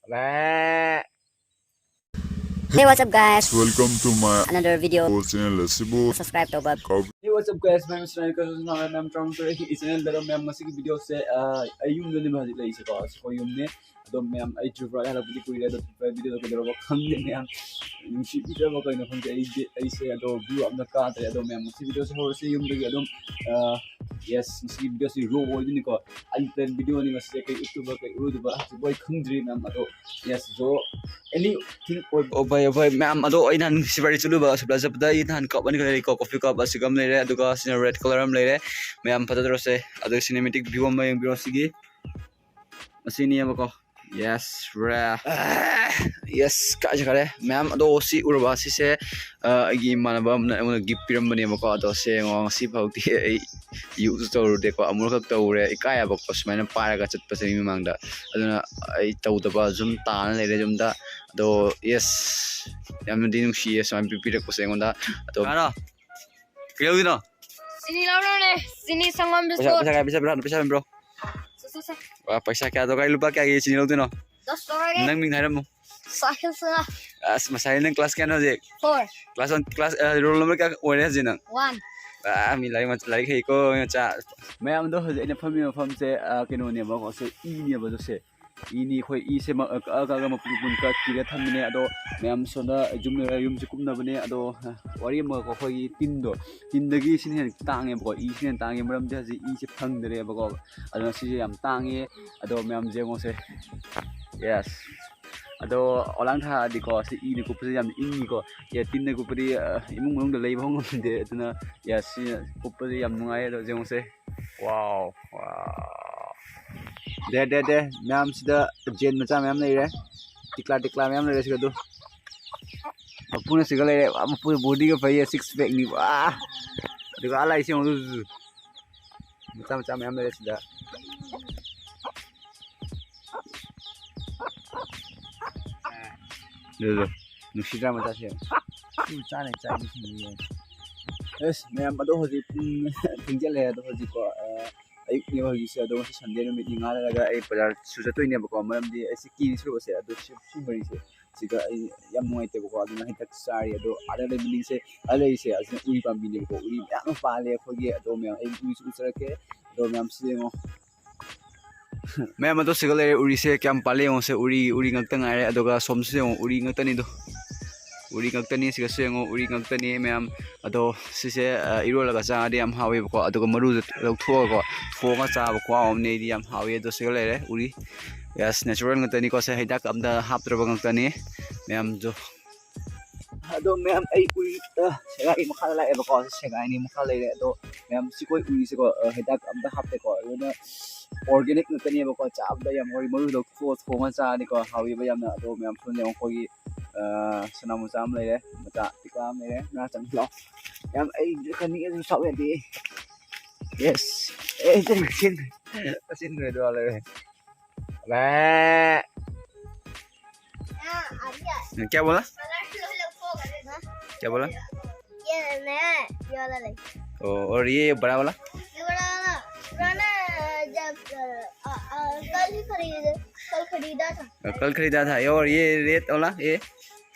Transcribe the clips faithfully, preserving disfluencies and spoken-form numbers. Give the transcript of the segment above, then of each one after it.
Hey, what's up, guys? Welcome to my another video channel ꯑꯁꯤꯕꯨ subscribe ꯇꯧꯕ. Hey, what's up, guys? My name is Ryan Carson. I'm from Turkey. Channel ꯗ ꯃꯌꯥꯝ ꯉꯁꯤꯒꯤ video ꯁꯦ ꯑꯩ ꯌꯨꯝꯗꯅꯦꯕ ꯍꯧꯖꯤꯛ ꯂꯩꯔꯤꯁꯦꯀꯣ꯫ ꯑꯩꯈꯣꯏ ꯌꯨꯝꯅꯦ꯫ ꯑꯗꯣ ꯃꯌꯥꯝ ꯑꯩ ꯇ꯭ꯔꯤꯄꯨꯔꯥ ꯍꯜꯂꯛꯄꯗꯤ ꯀꯨꯏꯔꯦ꯫ ꯑꯗꯣ ꯇ꯭ꯔꯤꯄꯨꯔꯥ video ꯗ ꯀꯩꯗꯧꯔꯕ ꯈꯪꯗꯦ ꯃꯌꯥꯝ꯫ ꯅꯨꯡꯁꯤꯕꯤꯗ꯭ꯔꯕ ꯀꯩꯅꯣ ꯈꯪꯗꯦ꯫ ꯑꯩꯗꯤ ꯑꯩꯁꯦ ꯑꯗꯣ view ꯑꯝꯇ ꯀꯥꯗ꯭ꯔꯦ꯫ ꯑꯗꯣ ꯃꯌꯥꯝ ꯉꯁꯤ video ꯁꯦ ꯍꯧꯔꯁꯤ ꯌꯨꯝꯗꯒꯤ ꯑꯗꯨꯝ꯫ Yes, ꯉꯁꯤꯒꯤ video ꯁꯤ raw ꯑꯣꯏꯗꯣꯏꯅꯤꯀꯣ꯫ Unplanned video ꯅꯤ ꯉꯁꯤ꯫ ꯀꯩ ꯎꯠꯇꯣꯏꯕ ꯀꯩ ꯎꯔꯣꯏꯗꯣꯏꯕ ꯍꯧꯖꯤꯛꯐꯥꯎ ꯑꯩ ꯈꯪꯗ꯭ꯔꯤ ꯃꯌꯥꯝ꯫ ꯑꯗꯣ yes, so anything ꯑꯣꯏ ꯑꯣ ꯚꯥꯏ, ꯑꯣ ꯚꯥꯏ, ꯃꯌꯥꯝ꯫ ꯑꯗꯣ ꯑꯩ ꯅꯍꯥꯟ ꯁꯤꯕꯥꯔꯤ ꯆꯠꯂꯨꯕ ꯁꯨꯞꯂꯥ ꯆꯠꯄꯗ ꯑꯩ ꯅꯍꯥꯟ cup ꯑꯅꯤꯈꯛ ꯂꯩꯔꯤꯀꯣ꯫ Coffee cup ꯑꯁꯤꯒ ꯑꯃ ꯂꯩꯔꯦ, ꯑꯗꯨꯒ ꯁꯤꯅ red colour ꯑꯃ ꯂꯩꯔꯦ꯫ ꯃꯌꯥꯝ ꯐꯖꯗ꯭ꯔꯣꯁꯦ? ꯑꯗꯣ cinematic view ꯑꯃ ꯌꯦꯡꯕꯤꯔꯣ ꯁꯤꯒꯤ꯫ ꯑꯁꯤꯅꯦꯕꯀꯣ꯫ Yes, ꯔꯦ꯫ Yes, ꯀꯥꯏ ꯆꯠꯈ꯭ꯔꯦ? ꯃꯌꯥꯝ ꯑꯗꯣ ꯁꯤ ꯎꯔꯕ ꯁꯤꯁꯦ, ꯑ, ꯑꯩꯒꯤ ꯏꯃꯥꯟꯅꯕ ꯑꯃꯅ ꯑꯩꯉꯣꯟꯗ gift ꯄꯤꯔꯝꯕꯅꯦꯕꯀꯣ꯫ ꯑꯗꯣ ꯁꯦ ꯌꯦꯡꯉꯣ, ꯉꯁꯤ ꯐꯥꯎꯗꯤ ꯑꯩ use ꯇꯧꯔꯨꯗꯦꯀꯣ꯫ ꯑꯃꯨꯔꯛꯈꯛ ꯇꯧꯔꯦ, ꯏꯀꯥꯏꯌꯦꯕꯀꯣ ꯁꯨꯃꯥꯏꯅ ꯄꯥꯏꯔꯒ ꯆꯠꯄꯁꯦ ꯃꯤ ꯃꯃꯥꯡꯗ꯫ ꯑꯗꯨꯅ ꯑꯩ ꯇꯧꯗꯕ ꯁꯨꯝ ꯇꯥꯅ ꯂꯩꯔꯦ ꯌꯨꯝꯗ꯫ ꯑꯗꯣ yes, ꯌꯥꯝꯅꯗꯤ ꯅꯨꯡꯁꯤꯌꯦ ꯁꯨꯃꯥꯏꯅ ꯄꯤꯕꯤꯔꯛꯄꯁꯦ ꯑꯩꯉꯣꯟꯗ꯫ ꯑꯗꯣ ꯀꯅꯥꯅꯣ? ꯀꯩꯗꯧꯗꯣꯏꯅꯣ? ꯆꯤꯅꯤ ꯂꯧꯔꯨꯔꯦ꯫ ꯆꯤꯅꯤ ꯁꯪꯒꯣꯝ ꯄꯩꯁꯥ, biscuit꯫ ꯄꯩꯁꯥ ꯀꯌꯥ, ꯄꯩꯁꯥ ꯄꯤꯕ꯭ꯔꯣ? ꯁꯦ, ꯁꯦ, ꯁꯦ꯫ ꯋꯥ, ꯄꯩꯁꯥ ꯀꯌꯥ ꯇꯧꯔꯒ ꯂꯨꯄꯥ ꯀꯌꯥꯒꯤ ꯆꯤꯅꯤ ꯂꯧꯗꯣꯏꯅꯣ? ꯗꯁ ꯇꯧꯔꯒꯦ꯫ ꯅꯪ ꯃꯤꯡ ꯍꯥꯏꯔꯝꯃꯨ꯫ ꯁꯥꯍꯤꯜ ꯁꯅꯥ꯫ ꯑꯁ, ꯃꯁꯥꯏ, ꯅꯪ class ꯀꯌꯥꯅꯣ ꯍꯧꯖꯤꯛ? Four꯫ Class one, class, ꯑ, roll number ꯀꯌꯥ ꯑꯣꯏꯔꯦ ꯍꯧꯖꯤꯛ ꯅꯪ? One꯫ ꯑ, ꯃꯤ ꯂꯥꯏꯔꯤꯛ ꯃꯆꯥ, ꯂꯥꯏꯔꯤꯛ ꯍꯩꯀꯣ, ꯃꯤ ꯃꯆꯥ꯫ ꯃꯌꯥꯝꯗꯣ ꯍꯧꯖꯤꯛ ꯑꯩꯅ ꯐꯝꯃꯤꯕ ꯃꯐꯝꯁꯦ, ꯑ, ꯀꯩꯅꯣꯅꯦꯕꯀꯣ, ꯁꯦ, ꯏꯅꯦꯕ ꯑꯗꯣ ꯁꯦ꯫ ꯏꯅꯤ ꯑꯩꯈꯣꯏ ꯏꯁꯦ ꯃ-, ꯀꯛꯑ ꯀꯛꯑꯒ ꯃꯄꯨꯟ ꯃꯄꯨꯟ ꯀꯛ ꯀꯤꯔ ꯊꯝꯃꯤꯅꯦ꯫ ꯑꯗꯣ ꯃꯌꯥꯝ ꯁꯣꯝꯗ ꯌꯨꯝ ꯂꯩꯔ ꯌꯨꯝꯁꯦ ꯀꯨꯞꯅꯕꯅꯦ꯫ ꯑꯗꯣ, ꯑ, ꯋꯥꯔꯤ ꯑꯃꯀꯣ, ꯑꯩꯈꯣꯏꯒꯤ ꯇꯤꯟꯗꯣ, ꯇꯤꯟꯗꯒꯤ ꯁꯤꯅ ꯍꯦꯟꯅ ꯇꯥꯡꯉꯦꯕꯀꯣ, ꯏꯁꯤꯅ ꯍꯦꯟꯅ ꯇꯥꯡꯉꯦ꯫ ꯃꯔꯝꯗꯤ ꯍꯧꯖꯤꯛ ꯏꯁꯦ ꯐꯪꯗꯔꯦꯕꯀꯣ, ꯑꯗꯨꯅ ꯁꯤꯁꯦ ꯌꯥꯝ ꯇꯥꯡꯉꯦ꯫ ꯑꯗꯣ ꯃꯌꯥꯝ ꯌꯦꯡꯉꯣꯁꯦ꯫ Yes꯫ ꯑꯗꯣ ꯑꯣꯂꯥꯡ ꯊꯥꯔꯛꯑꯗꯤꯀꯣ, ꯁꯤ ꯏꯅ ꯀꯨꯞꯄꯁꯦ ꯌꯥꯝ ꯏꯪꯉꯤꯀꯣ꯫ ꯑꯦ, ꯇꯤꯟꯅ ꯀꯨꯞꯄꯗꯤ, ꯑ, ꯏꯃꯨꯡ ꯃꯅꯨꯡꯗ ꯂꯩꯕ ꯉꯝꯗꯦ꯫ ꯑꯗꯨꯅ, yes, ꯁꯤꯅ ꯀꯨꯞꯄꯗꯤ ꯌꯥꯝ ꯅꯨꯡꯉꯥꯏ꯫ ꯑꯗꯣ ꯌꯦꯡꯉꯨꯁꯦ꯫ Wow, wow꯫ ꯗꯦ, ꯗꯦ, ꯗꯦ, ꯃꯌꯥꯝꯁꯤꯗ ꯖꯦꯟ ꯃꯆꯥ ꯃꯌꯥꯝ ꯂꯩꯔꯦ꯫ ꯇꯤꯛꯂꯥ, ꯇꯤꯛꯂꯥ ꯃꯌꯥꯝ ꯂꯩꯔꯦ ꯁꯤꯒ ꯑꯗꯨ꯫ ꯃꯄꯨꯅ ꯁꯤꯒ ꯂꯩꯔꯦ꯫ ꯋꯥ, ꯃꯄꯨ bodyꯒ ꯐꯩꯌꯦ, six packꯅꯤ꯫ ꯋꯥ! ꯑꯗꯨꯒ ꯑꯥ ꯂꯥꯛꯏꯁꯦ ꯌꯦꯡꯉꯨ꯫ ꯃꯆꯥ ꯃꯆꯥ ꯃꯌꯥꯝ ꯂꯩꯔꯦ ꯁꯤꯗ꯫ ꯑꯗꯨꯗꯣ, ꯅꯨꯡꯁꯤꯗ꯭ꯔꯥ ꯃꯆꯥꯁꯦ? ꯁꯤꯕꯨ ꯆꯥꯅ ꯆꯥꯏꯅꯤ ꯁꯤꯡꯖꯨ ꯌꯦꯡꯉꯣ꯫ ꯑꯁ, ꯃꯌꯥꯝ, ꯑꯗꯣ ꯍꯧꯖꯤꯛ ꯄꯨꯡ ꯊꯦꯡꯖꯤꯜꯂꯛꯑꯦ꯫ ꯑꯗꯣ ꯍꯧꯖꯤꯛꯀꯣ, ꯑ, ꯑꯌꯨꯛꯅꯦꯕ ꯍꯧꯖꯤꯛꯁꯦ, ꯑꯗꯣ ꯉꯁꯤ ꯁꯟꯗꯦ ꯅꯨꯃꯤꯠꯅꯤ, ꯉꯥꯜꯂꯒ ꯑꯩ ꯕꯖꯥꯔꯁꯨ ꯆꯠꯇꯣꯏꯅꯦꯕꯀꯣ꯫ ꯃꯔꯝꯗꯤ ꯑꯩꯁꯦ ꯀꯤꯔꯤ ꯁꯨꯔꯨꯕꯁꯦ, ꯑꯗꯣ ꯁꯤ, ꯁꯤ ꯃꯔꯤꯁꯦ, ꯁꯤꯒ ꯑꯩ ꯌꯥꯝ ꯅꯨꯡꯉꯥꯏꯇꯦꯕꯀꯣ꯫ ꯑꯗꯨꯅ ꯍꯟꯗꯛ ꯆꯥꯔꯤ꯫ ꯑꯗꯣ ꯑꯥꯗ ꯂꯩꯕ ꯅꯤꯡꯁꯦ, ꯑꯥꯗ ꯂꯩꯔꯤꯁꯦ, ꯑꯁꯤꯅ ꯎꯔꯤ ꯄꯥꯝꯕꯤꯅꯦꯕꯀꯣ꯫ ꯎꯔꯤ ꯃꯌꯥꯝ ꯑꯃ ꯄꯥꯜꯂꯦ ꯑꯩꯈꯣꯏꯒꯤ꯫ ꯑꯗꯣ ꯃꯌꯥꯝ ꯑꯩ ꯎꯔꯤꯁꯨ ꯎꯖꯔꯛꯀꯦ꯫ ꯑꯗꯣ ꯃꯌꯥꯝꯁꯤ ꯌꯦꯡꯉꯣ꯫ ꯃꯌꯥꯝ ꯑꯗꯣ ꯁꯤꯒ ꯂꯩꯔꯦ꯫ ꯎꯔꯤꯁꯦ ꯀꯌꯥꯝ ꯄꯥꯜꯂꯦ ꯌꯦꯡꯉꯣꯁꯦ꯫ ꯎꯔꯤ, ꯎꯔꯤ ꯉꯥꯛꯇ ꯉꯥꯏꯔꯦ꯫ ꯑꯗꯨꯒ ꯁꯣꯝꯁꯨ ꯌꯦꯡꯉꯣ, ꯎꯔꯤ ꯉꯥꯛꯇꯅꯤꯗꯣ꯫ ꯎꯔꯤ ꯉꯥꯛꯇꯅꯤ꯫ ꯁꯤꯒꯁꯨ ꯌꯦꯡꯉꯣ, ꯎꯔꯤ ꯉꯥꯛꯇꯅꯤ ꯃꯌꯥꯝ꯫ ꯑꯗꯣ ꯁꯤꯁꯦ, ꯑ, ꯏꯔꯣꯜꯂꯒ ꯆꯥꯔꯗꯤ ꯌꯥꯝ ꯍꯥꯎꯋꯦꯕꯀꯣ꯫ ꯑꯗꯨꯒ ꯃꯔꯨꯗꯣ ꯂꯧꯊꯣꯛꯑꯒꯀꯣ, ꯊꯣꯡꯉ ꯆꯥꯕ ꯈꯨꯍꯥꯎ ꯑꯃꯅꯦ꯫ ꯑꯩꯗꯤ ꯌꯥꯝ ꯍꯥꯎꯋꯦ꯫ ꯑꯗꯣ ꯁꯤꯒ ꯂꯩꯔꯦ ꯎꯔꯤ꯫ Yes, natural ꯉꯥꯛꯇꯅꯤꯀꯣ꯫ ꯁꯦ ꯍꯤꯗꯥꯛ ꯑꯝꯇ ꯍꯥꯞꯇ꯭ꯔꯕ ꯉꯥꯛꯇꯅꯤ ꯃꯌꯥꯝꯁꯨ꯫ ꯑꯗꯣ ꯃꯌꯥꯝ ꯑꯩ ꯎꯔꯤ, ꯑ, ꯁꯦꯒꯥꯏ ꯃꯈꯥꯗ ꯂꯥꯛꯑꯦꯕꯀꯣ꯫ ꯁꯦꯒꯥꯏꯅꯤ ꯃꯈꯥ ꯂꯩꯔꯦ꯫ ꯑꯗꯣ ꯃꯌꯥꯝ ꯁꯤꯈꯣꯏ ꯎꯔꯤꯁꯦꯀꯣ, ꯑ, ꯍꯤꯗꯥꯛ ꯑꯝꯇ ꯍꯥꯞꯇꯦꯀꯣ꯫ ꯂꯣꯏꯅ organic ꯉꯥꯛꯇꯅꯦꯕꯀꯣ꯫ ꯆꯥꯕꯗ ꯌꯥꯝ ꯍꯥꯎꯋꯤ꯫ ꯃꯔꯨꯗꯣ ꯊꯣ-, ꯊꯣꯡꯉ ꯆꯥꯔꯗꯤꯀꯣ ꯍꯥꯎꯋꯦꯕ ꯌꯥꯝꯅ꯫ ꯑꯗꯣ ꯃꯌꯥꯝ ꯁꯣꯝꯗ ꯌꯦꯡꯉꯣ, ꯑꯩꯈꯣꯏꯒꯤ, ꯑ, ꯁꯅꯥ ꯃꯆꯥ ꯑꯃ ꯂꯩꯔꯦ, ꯃꯆꯥ ꯄꯤꯛꯄ ꯑꯃ ꯂꯩꯔꯦ꯫ ꯉꯥ ꯆꯪꯁꯤ ꯂꯥꯛꯑꯣ꯫ ꯌꯥꯝ ꯑꯩ ꯈꯅꯤꯡꯉꯁꯨ ꯁꯥꯎ ꯌꯥꯗꯦ꯫ Yes. ꯑꯦ, ꯆꯪꯁꯤꯟ-, ꯆꯪꯁꯤꯟꯈ꯭ꯔꯦ ꯑꯗꯨ ꯂꯩꯔꯦ꯫ ꯂꯥꯛꯑꯦ꯫ क्या बोला? क्या बोला? ये नया है, ये वाला नहीं। ओ, और ये बड़ा वाला? ये बड़ा वाला पुराना है, जब, अ, अ, कल ही खरीदे, कल खरीदा था। कल खरीदा था। ये, और ये रेड वाला, ये,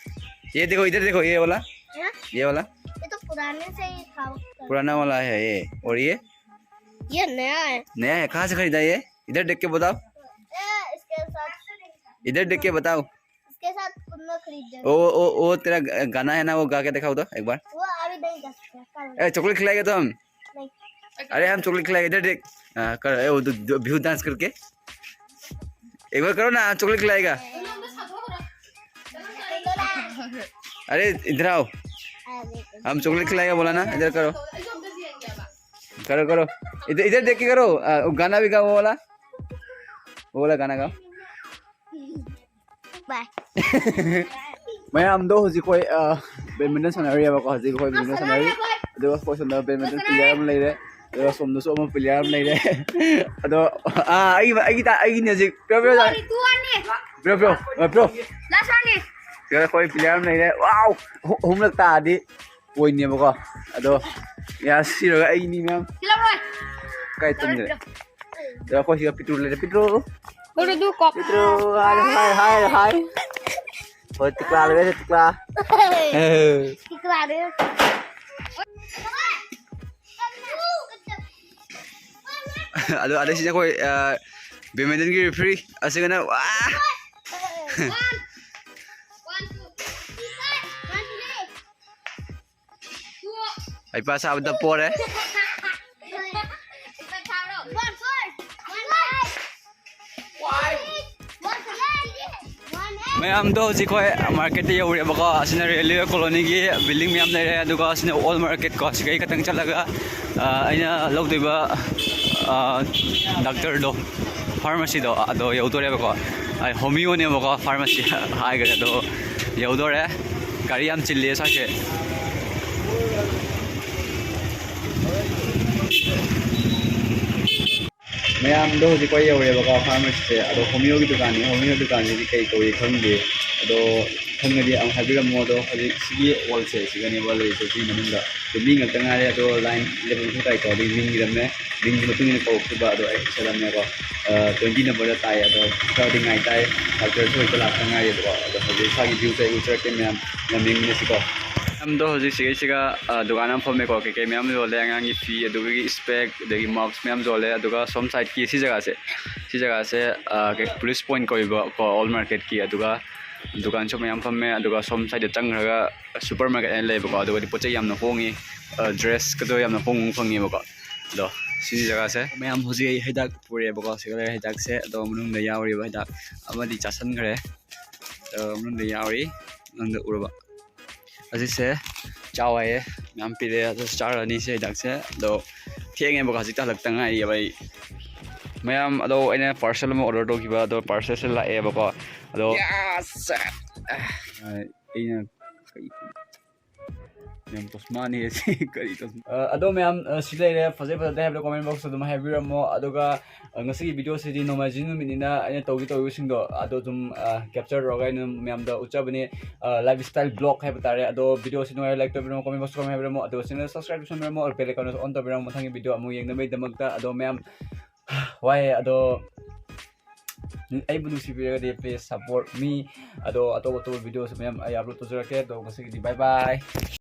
ये देखो, इधर देखो, ये वाला, हाँ? ये वाला। ये तो पुराने से ही था। पुराना वाला है ये। और ये? ये नया है। नया है? कहाँ से खरीदा ये? इधर देख के बताओ। ए, इसके साथ, इधर देख के बताओ। इसके साथ कुंदन खरीद जाएगा। ओ, ओ, ओ, तेरा ग-, गाना है ना, वो गा के दिखाओ तो एक बार। वो अभी नहीं गा सकते, कल। ए, चॉकलेट खिलाएगा तो हम? नहीं। अरे, हम चॉकलेट खिलाएगा, इधर देख। हाँ, कर, ए, वो दो, दो, बिहू डांस करके। एक बार करो ना, चॉकलेट खिलाएगा। अरे, इधर आओ। हम चॉकलेट खिलाएगा बोला ना, इधर करो। करो, करो। इधर, इधर देख के करो। आ, वो गाना भी गाओ, वो वाला। वो वाला गाना गाओ। Bye. ꯃꯌꯥꯝꯗꯣ ꯍꯧꯖꯤꯛ ꯑꯩꯈꯣꯏ, ꯑ, badminton ꯁꯥꯟꯅꯔꯤꯑꯕꯀꯣ꯫ ꯍꯧꯖꯤꯛ ꯑꯩꯈꯣꯏ badminton ꯁꯥꯟꯅꯔꯤ꯫ ꯑꯗꯨꯒ ꯑꯩꯈꯣꯏ ꯁꯣꯝꯗ badminton player ꯑꯃ ꯂꯩꯔꯦ꯫ ꯑꯗꯨꯒ ꯁꯣꯝꯗꯁꯨ ꯑꯃ player ꯑꯃ ꯂꯩꯔꯦ꯫ ꯑꯗꯣ, ꯑ, ꯑꯩꯒꯤ, ꯑꯩꯒꯤ ꯇꯥ-, ꯑꯩꯒꯤꯅꯦ ꯍꯧꯖꯤꯛ꯫ ꯄꯤꯔꯣ, ꯄꯤꯔꯣ, ꯄꯤꯔꯣ꯫ ꯄꯤꯔꯣ, ꯄꯤꯔꯣ꯫ ꯑ, ꯄꯤꯔꯣ꯫ ꯂꯥꯁ ꯋꯥꯟꯅꯤ꯫ ꯑꯗꯨꯒ ꯑꯩꯈꯣꯏ player ꯑꯃ ꯂꯩꯔꯦ꯫ ꯋꯥꯎ! ꯑꯍꯨ-, ꯑꯍꯨꯝꯂꯛ ꯇꯥꯔꯗꯤ point ꯅꯦꯕꯀꯣ꯫ ꯑꯗꯣ, ꯌꯥ, ꯁꯤꯔꯒ ꯑꯩꯅꯤ ꯃꯌꯥꯝ꯫ ꯊꯤꯜꯂꯝꯃꯣꯏ꯫ ꯀꯥꯏ ꯇꯨꯝꯒ꯭ꯔꯦ? ꯑꯗꯣ ꯑꯩꯈꯣꯏ ꯁꯤꯒ ꯄꯤꯇ꯭ꯔꯨ ꯂꯩꯔꯦ, ꯄꯤꯇ꯭ꯔꯨ꯫ ꯄꯤꯇ꯭ꯔꯨ, ꯍꯥꯏ, ꯍꯥꯏ, ꯍꯥꯏ, ꯍꯥꯏ꯫ ꯍꯣꯏ, ꯇꯤꯛꯂꯥ ꯂꯩꯔꯦ, ꯇꯤꯛꯂꯥ꯫ ꯑꯗꯣ ꯑꯗꯩꯁꯤꯗ ꯑꯩꯈꯣꯏ, ꯑ, badmintonꯒꯤ referee ꯑꯁꯤꯒꯅ, ꯋꯥ! ꯍꯩꯄꯥ ꯁꯥꯕꯗ ꯄꯣꯔꯦ꯫ ꯃꯌꯥꯝꯗꯣ ꯍꯧꯖꯤꯛ ꯑꯩꯈꯣꯏ marketꯇ ꯌꯧꯔꯦꯕꯀꯣ꯫ ꯑꯁꯤꯅ railway colonyꯒꯤ building ꯃꯌꯥꯝ ꯂꯩꯔꯦ, ꯑꯗꯨꯒ ꯑꯁꯤꯅ old market ꯀꯣ꯫ ꯁꯤꯒꯩ ꯈꯛꯇꯪ ꯆꯠꯂꯒ, ꯑ, ꯑꯩꯅ ꯂꯧꯗꯣꯏꯕ, ꯑ, doctorꯗꯣ, pharmacyꯗꯣ ꯑꯗꯣ ꯌꯧꯗꯣꯔꯦꯕꯀꯣ꯫ ꯑꯩ homeoꯅꯦꯕꯀꯣ, pharmacy ꯍꯥꯏꯈ꯭ꯔꯦ, ꯑꯗꯣ ꯌꯧꯗꯣꯔꯦ꯫ ꯒꯥꯔꯤ ꯌꯥꯝ ꯆꯤꯜꯂꯦ ꯁ꯭ꯋꯥꯏꯁꯦ꯫ ꯃꯌꯥꯝꯗꯣ ꯍꯧꯖꯤꯛ ꯑꯩꯈꯣꯏ ꯌꯧꯔꯦꯕꯀꯣ pharmacyꯁꯦ꯫ ꯑꯗꯣ homeoꯒꯤ ꯗꯨꯀꯥꯟꯅꯤ꯫ Homeoꯒꯤ ꯗꯨꯀꯥꯟꯁꯤꯗꯤ ꯀꯩ ꯀꯧꯏ ꯈꯪꯗꯦ꯫ ꯑꯗꯣ ꯈꯪꯉꯗꯤ ꯑꯃꯨꯛ ꯍꯥꯏꯕꯤꯔꯝꯃꯣ꯫ ꯑꯗꯣ ꯍꯧꯖꯤꯛ ꯁꯤꯒꯤ wallꯁꯦ ꯁꯤꯒꯅꯦꯕ ꯂꯩꯔꯤꯁꯦ, ꯁꯤ ꯃꯅꯨꯡꯗ꯫ ꯑꯗꯣ ꯃꯤ ꯉꯥꯛꯇ ꯉꯥꯏꯔꯦ꯫ ꯑꯗꯣ line eleven ꯃꯈꯥꯏ ꯇꯥꯏꯀꯣ, ꯑꯗꯨꯒꯤ ringꯒꯤꯔꯝꯃꯦ꯫ Ringꯒꯤ ꯃꯇꯨꯡ ꯏꯟꯅ ꯀꯧꯔꯛꯈꯤꯕ꯫ ꯑꯗꯣ ꯑꯩ ꯆꯠꯂꯝꯃꯦꯀꯣ꯫ ꯑ, twenty numberꯗ ꯇꯥꯏ꯫ ꯑꯗꯣ ꯈꯔꯗꯤ ꯉꯥꯏ ꯇꯥꯏ꯫ Doctorꯁꯨ ꯍꯧꯖꯤꯛꯇ ꯂꯥꯛꯇ ꯉꯥꯏꯔꯦꯕꯀꯣ꯫ ꯑꯗꯣ ꯍꯧꯖꯤꯛ ꯏꯁꯥꯒꯤ viewꯁꯦ ꯑꯩ ꯎꯠꯆꯔꯛꯀꯦ ꯃꯌꯥꯝ, ꯃꯌꯥꯝ ꯌꯦꯡꯃꯤꯟꯅꯁꯤꯀꯣ꯫ ꯃꯌꯥꯝꯗꯣ ꯍꯧꯖꯤꯛ ꯁꯤꯒꯩꯁꯤꯒ, ꯑ, ꯗꯨꯀꯥꯟ ꯑꯃ ꯐꯝꯃꯦꯀꯣ꯫ ꯀꯩꯀꯩ ꯃꯌꯥꯝ ꯌꯣꯜꯂꯦ, ꯑꯉꯥꯡꯒꯤ ꯐꯤ, ꯑꯗꯨꯗꯒꯤ spec, ꯑꯗꯒꯤ mask ꯃꯌꯥꯝ ꯌꯣꯜꯂꯦ꯫ ꯑꯗꯨꯒ ꯁꯣꯝ sideꯀꯤ ꯁꯤ ꯖꯒꯥꯁꯦ, ꯁꯤ ꯖꯒꯥꯁꯦ, ꯑ, ꯀꯩ, police point ꯀꯧꯏꯕ ꯀꯣ, old marketꯀꯤ꯫ ꯑꯗꯨꯒ ꯗꯨꯀꯥꯟꯁꯨ ꯃꯌꯥꯝ ꯐꯝꯃꯦ꯫ ꯑꯗꯨꯒ ꯁꯣꯝ sideꯇ ꯆꯪꯈ꯭ꯔꯒ super market ꯍꯥꯏꯅ ꯂꯩꯌꯦꯕꯀꯣ꯫ ꯑꯗꯨꯒꯗꯤ ꯄꯣꯠ ꯆꯩ ꯌꯥꯝꯅ ꯍꯣꯡꯉꯤ, ꯑ, dressꯀꯗꯣ ꯌꯥꯝꯅ ꯍꯣꯡ ꯍꯣꯡ ꯐꯪꯉꯦꯕꯀꯣ꯫ ꯑꯗꯣ ꯁꯤ ꯖꯒꯥꯁꯦ ꯃꯌꯥꯝ ꯍꯧꯖꯤꯛ ꯑꯩ ꯍꯤꯗꯥꯛ ꯄꯨꯔꯛꯑꯦꯕꯀꯣ꯫ ꯁꯤꯒ ꯂꯩꯔꯦ ꯍꯤꯗꯥꯛꯁꯦ꯫ ꯑꯗꯣ ꯃꯅꯨꯡꯗ ꯌꯥꯎꯔꯤꯕ ꯍꯤꯗꯥꯛ ꯑꯃꯗꯤ ꯆꯥꯁꯟꯈ꯭ꯔꯦ꯫ ꯑꯗꯣ ꯃꯅꯨꯡꯗ ꯌꯥꯎꯔꯤ, ꯃꯅꯨꯡꯗ ꯎꯔꯕ꯫ ꯍꯧꯖꯤꯛꯁꯦ ꯆꯥꯎ ꯍꯥꯏꯌꯦ, ꯃꯌꯥꯝ ꯄꯤꯔꯛꯑꯦ꯫ ꯑꯗꯣ ꯆꯥꯔꯅꯤ ꯁꯤ ꯍꯤꯗꯥꯛꯁꯦ꯫ ꯑꯗꯣ ꯊꯦꯡꯉꯦꯕꯀꯣ, ꯍꯧꯖꯤꯛꯇ ꯍꯜꯂꯛꯇ ꯉꯥꯏꯔꯤꯑꯕ ꯑꯩ꯫ ꯃꯌꯥꯝ, ꯑꯗꯣ ꯑꯩꯅ parcel ꯑꯃ order ꯇꯧꯈꯤꯕ, ꯑꯗꯣ parcelꯁꯦ ꯂꯥꯛꯑꯦꯕꯀꯣ꯫ ꯑꯗꯣ ꯑꯩꯅ ꯀꯩ ꯃꯦꯝ ꯇꯣꯁꯃꯥꯅꯤ ꯁꯤ ꯀꯔꯤ ꯇꯣꯁꯃꯥ? ꯑ, ꯑꯗꯣ ꯃꯌꯥꯝ, ꯑ, ꯁꯤ ꯂꯩꯔꯦ, ꯐꯖꯩ ꯐꯖꯗꯦ ꯍꯥꯏꯕꯗꯣ comment box ꯑꯗꯨꯝ ꯍꯥꯏꯕꯤꯔꯝꯃꯣ꯫ ꯑꯗꯨꯒ, ꯑ, ꯉꯁꯤꯒꯤ video ꯁꯤꯗꯤ ꯅꯣꯡꯃꯥꯏꯖꯤꯡ ꯅꯨꯃꯤꯠꯅꯤꯅ ꯑꯩꯅ ꯇꯧꯒꯦ ꯇꯧꯔꯤꯕꯁꯤꯡꯗꯣ ꯑꯗꯣ ꯑꯗꯨꯝ, ꯑ, capture ꯇꯧꯔꯒ ꯑꯩꯅ ꯃꯌꯥꯝꯗ ꯎꯠꯆꯕꯅꯦ꯫ ꯑ, lifestyle vlog ꯍꯥꯏꯕ ꯇꯥꯔꯦ꯫ ꯑꯗꯣ video ꯁꯤ ꯅꯨꯡꯉꯥꯏꯔ like ꯇꯧꯕꯤꯔꯝꯃꯣ, comment box comment ꯍꯥꯏꯕꯤꯔꯝꯃꯣ, ꯑꯗꯨꯒ channel subscribe ꯇꯧꯁꯟꯕꯤꯔꯝꯃꯣ, bell icon on ꯇꯧꯕꯤꯔꯝꯃꯣ, ꯃꯊꯪꯒꯤ video ꯑꯃꯨꯛ ꯌꯦꯡꯅꯕꯒꯤꯗꯃꯛꯇ꯫ ꯑꯗꯣ ꯃꯌꯥꯝ ꯋꯥꯏ, ꯑꯗꯣ ꯑꯩꯕꯨ ꯅꯨꯡꯁꯤꯕꯤꯔꯒꯗꯤ please support me꯫ ꯑꯗꯣ ꯑꯇꯣꯞ ꯑꯇꯣꯞꯄ video ꯁꯨ ꯃꯌꯥꯝ ꯑꯩ upload ꯇꯧꯖꯔꯛꯀꯦ꯫ ꯑꯗꯣ ꯉꯁꯤꯒꯤꯗꯤ bye bye꯫